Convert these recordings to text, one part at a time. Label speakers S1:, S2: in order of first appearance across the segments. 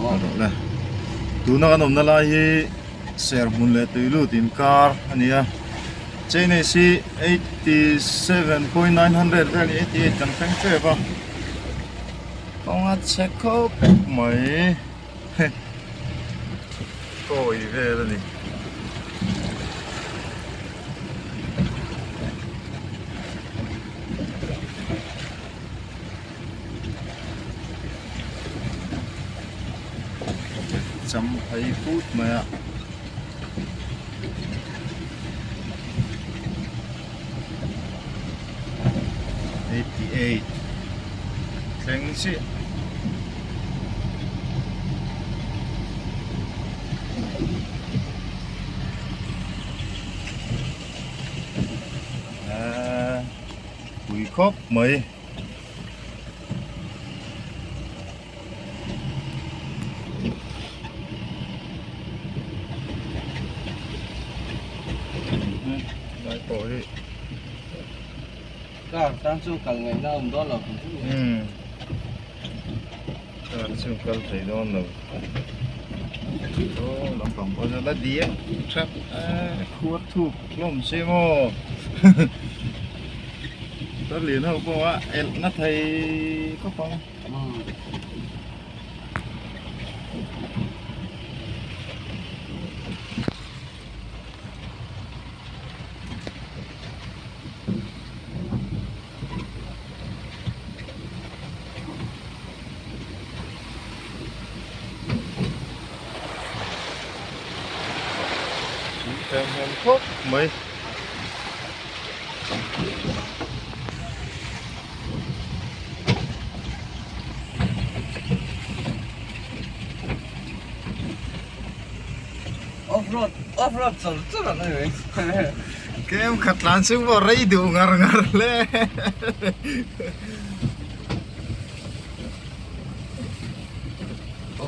S1: Rawh le. Tuna kan awmna lai hi Serhmun leh Tuilut inkar a ni a. Chainage hi 87.900 vel ni 88 kan thleng tep a. Kawng a chhe khawp mai. Kawi vel a ni. Champhai put mai a. 88 thleng chiah. Ahh pui khawp mai. Lai pawh hi
S2: Car tan chu kal ngaihna a awm dawn lo hrim hrim nge.
S1: Umm car chu kal thei dawn lo. Aw lampang pawh chu la diak tap a khuar thuk hlawm si maw. Tarlian ho pawh a elh na thei khawp ang. Khawp mai.
S2: Off-road, off-road char char ang ani mai.
S1: Kem khat tlan chu pawh rei duh ngar ngar hle.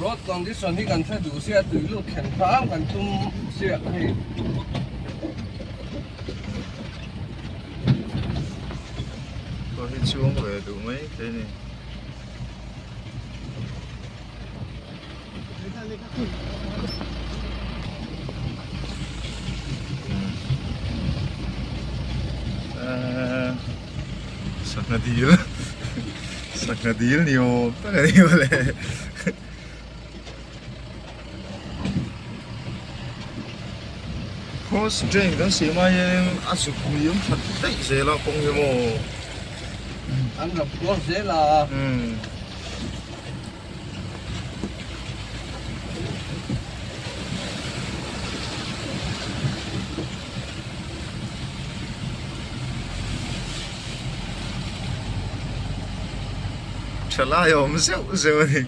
S2: Road condition hi kan hre duh sia tui lut thlen hram kan tum sia hei.
S1: Pawh hi chhung ve duh mai thei ni. Sangha dil sangha dil ni awm tak a ni mawle. Cross drain kan siam ai hianin a zuk hniam that daih zel a kawng hi maw.
S2: An rap kual zel a.
S1: Umm. Thalai a awm zeuh zeuh a ni.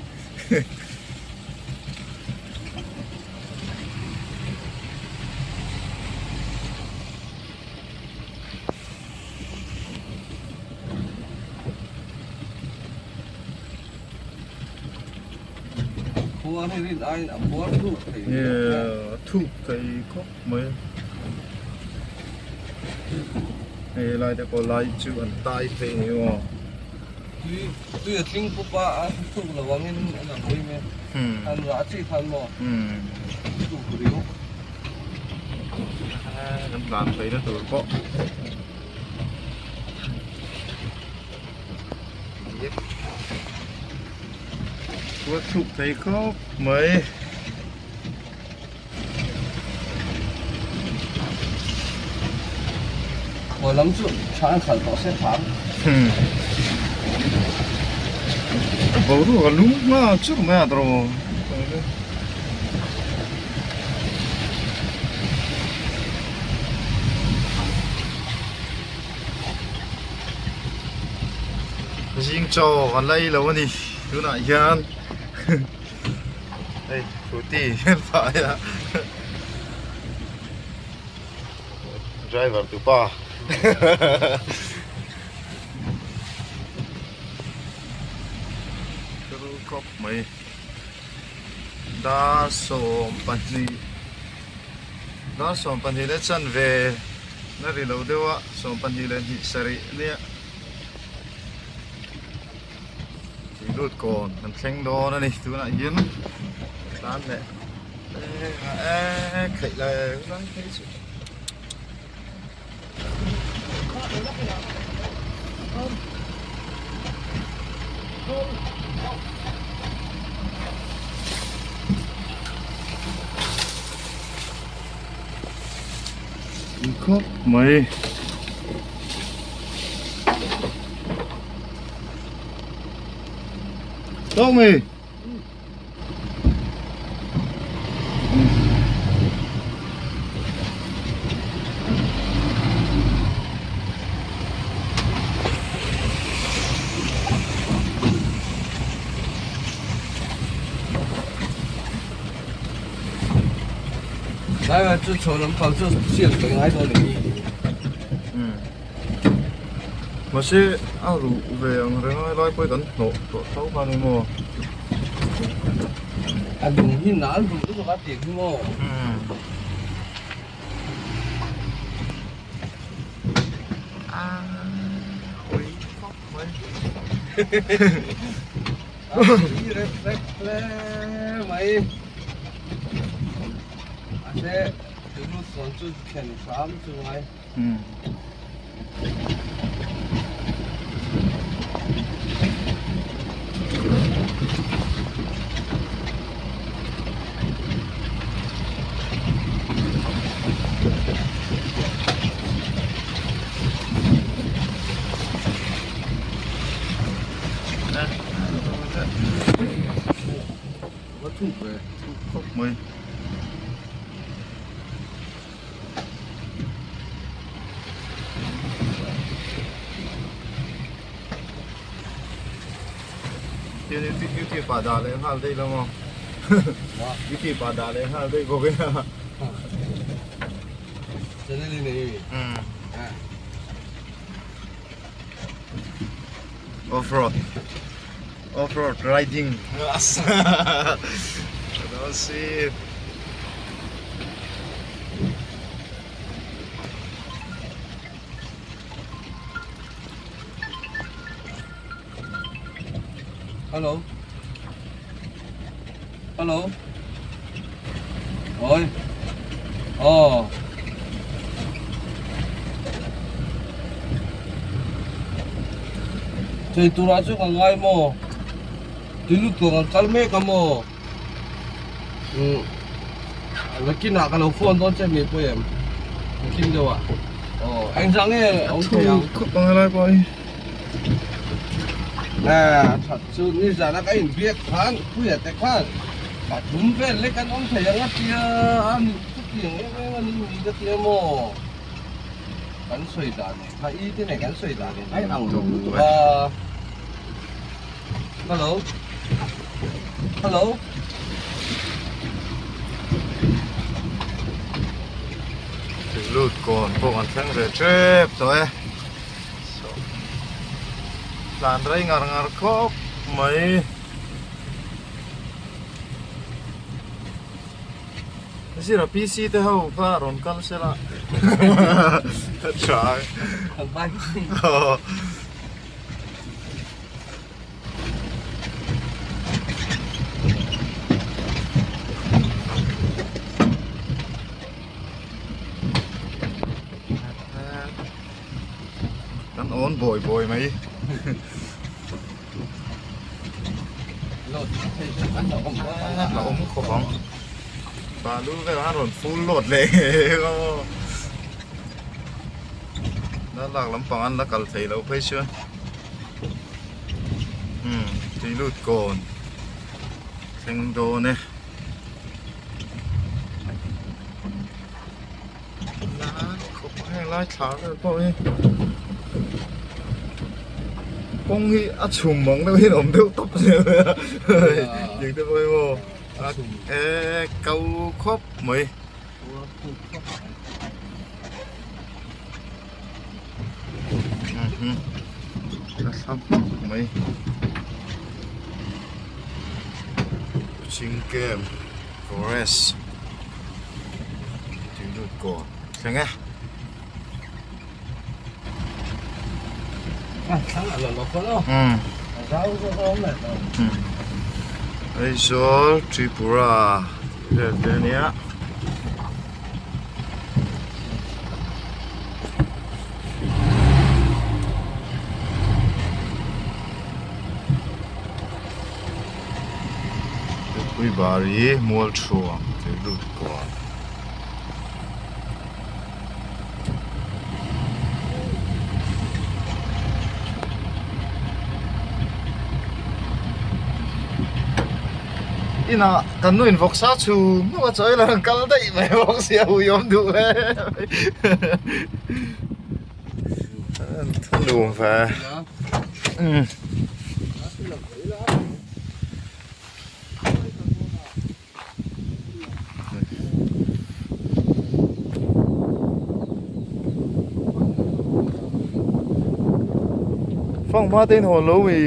S2: Khua hi rin aiin a khuar thuk thei.
S1: Yeah, thuk thei khawp mai. Hei lai te pawh lai chu an tai phei ni maw.
S2: Tui tui a tling pup a a thuk lo angin a lang mai mai. Han rah chi khan maw. Thuk riau.
S1: Kan tlan phei na tur pawh. Khua thuk thei khawp mai.
S2: Khawi lam chu tha an khalh tawh se phang.
S1: Boruak a lum nghal chur mai a tawrh. Zing chaw kan la ei lo a ni tunah hian hei scooty hian phah a driver tupa khawp mai dar 12 dar 12 leh chanve. Na ri lo deuh a, 12 leh hnih sarih ania. Tui lut kawn kan thleng dawn a ni tunah hian. Tlan leh e kheih lai lai phei chu. Khawp mai. Tawk mi.
S2: Lai chu chho lam pang chu siam ka ngai dawn ni.
S1: Mahse a ruh ve ang reng a helai pawh hi kan hnawh tawh tho kha ni maw.
S2: A lung hi nal duh lutuk a tih hi maw.
S1: A hawi khawp mai.
S2: A tui rep rep hle mai. Mahse tui lut kawn chu thlen hram chu ngai. Va thuk ve.
S1: Thuk khawp mai. Tian YouTube ah dah leh nghal daih lo maw? YouTube ah dah leh nghal daih bawk ila.
S2: Channel i nei mi?
S1: Off road. Off road riding. Don't see.
S2: Hello. Hello. Oi. Oh. Chei turah chu ka ngai maw? Tui lut tur an kal mek a maw? Umm nakinah ka lo phone dawn che mi pawh em? Nakin deuh ah. Aw engzah nge a awm thei ang?
S1: Khawp ang helai pawh hi.
S2: A that chu nizan a ka inbiak khan Puia te khan pathum vel lek an awm thei ang a tia a nih chutiang em em a ni mi ka tia maw? Kan sawi dan nen kha i te nen kan sawi dan nen a inang lo lutuk a. Hello Hello
S1: Lut kawn pawh kan thleng ve tep tawh e. Tlan rei ngar ngar khawp mai. Zira PC te ho kha rawn kal se la a tha Kan awn bawi bawi mai. La awm khawp ang. Balu vel han rawn full load leh ngei ang aw. La lak lampang an la kal thei lo phei chuan. Umm tui lut kawn thleng dawn e. Heng lai thla vel pawh hi kawng hi a chhum ang deuh hian a awm deuh tawp zel mai a eng te pawh hi maw e kau khawp mai. Mai Chingkem forest tih lut kawn thleng e. Aizawl Tripura tih vel te ania. Puibari Mualthuang tih lut kual. Inah kan nu in vawksa chhum hnuk a chawi lo an kal daih mai bawk sia ui awm duh hle mai a nuam ve umm. Fang hma te in hawn lo mi.